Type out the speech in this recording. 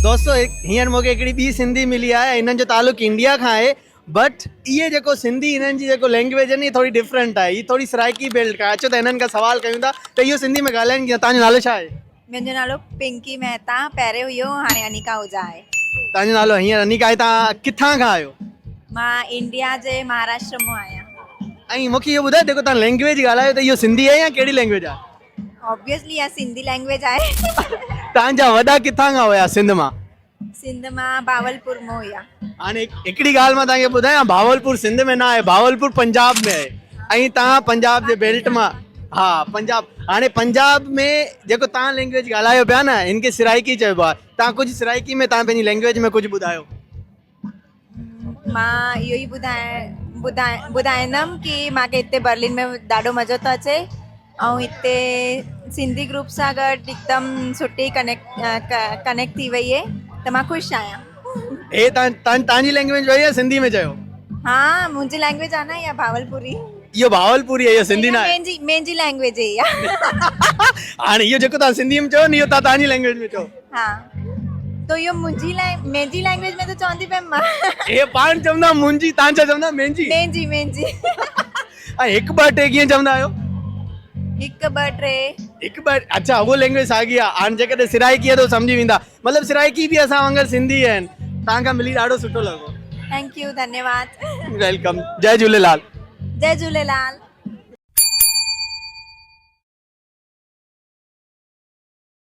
دوستو هينئر مون کي هڪڙي ٻي سنڌي ملي آهي هنن جو تعلق انڊيا کان آهي بٽ اهي جيڪو سنڌي هنن جي جيڪو لينگويج آهي نه ٿوري ڊفرنٽ آهي هي ٿوري سرائيڪي بيلٽ کان اچو ته هنن کان سوال ڪيون ٿا ته اهو سنڌي ۾ ڳالهائين ڪيئن توهان جو نالو ڇا آهي؟ منهنجو نالو پنڪي مهتا پهرين هيو هاڻي انيڪا آهوجا آهي. توهان جو نالو هينئر انيڪا آهي توهان ڪٿان کان آهيو؟ مان انڊيا جي مهاراشٽر مون آهيان. ۽ مون کي اهو ٻڌايو جيڪو توهان لينگويج ڳالهايو ته اهو سنڌي آهي يا ڪهڙي لينگويج آهي؟ آبويسلي اها سنڌي لينگويج آهي. توهان جا وڏا ڪٿان کان هيا سنڌ مان؟ سنڌ مان بهاولپور مان هيا. هاڻي هڪڙي ڳالهه مان توهان کي ٻڌايان بهاولپور سنڌ ۾ نه آهي بهاولپور پنجاب ۾ آهي ۽ توهان پنجاب جي بيلٽ مان ها پنجاب هاڻي پنجاب ۾ جيڪو توهان لينگويج ڳالهايو پيا نه هن کي سرائيڪي چئبو آهي توهان ڪجهه سرائيڪي ۾ توهان پنهنجي لينگويج ۾ ڪجهه ٻڌايو. مان اهو ئي ٻڌائي ٻڌائيندم ڪي مون کي هتي برلن ۾ ڏاڍو مزو ٿو اچي ۽ هتي سنڌي گروپ سان گڏ هڪدم سٺي ڪنيڪٽ ڪنيڪٽ ٿي وئي آهي ته مان خوش آهيان. هي تان تان تان جي لينگويج وئي يا سنڌي ۾ چيو؟ ها منهنجي لينگويج آهي نه اها بهاولپوري. اهو بهاولپوري آهي اهو سنڌي نه آهي. منهنجي منهنجي لينگويج آهي اها. هاڻي اهو جيڪو تان سنڌي ۾ چيو نه اهو تان تان جي لينگويج ۾ چئو. ها تو اهو منهنجي لاء منهنجي لينگويج ۾ ته چوندي پيم مان. هي پاڻ چوندا منهنجي تان ڇا چوندا منهنجي. منهنجي منهنجي. ۽ هڪ ٻه ٽي ڪيئن چوندا آهيو؟ هڪ ٻه ٽي. هڪ ٻه اڇا اهو لينگويج ساڳي آهي هاڻي جيڪڏهن سرائيڪي آهي ته سمجهي ويندا مطلب سرائيڪي به اسان وانگر سنڌي آهن توهان کان ملي ڏاڍو سٺو لڳو. Thank you ڌنيواد. Welcome جئي جهوليلال. جئي جهوليلال.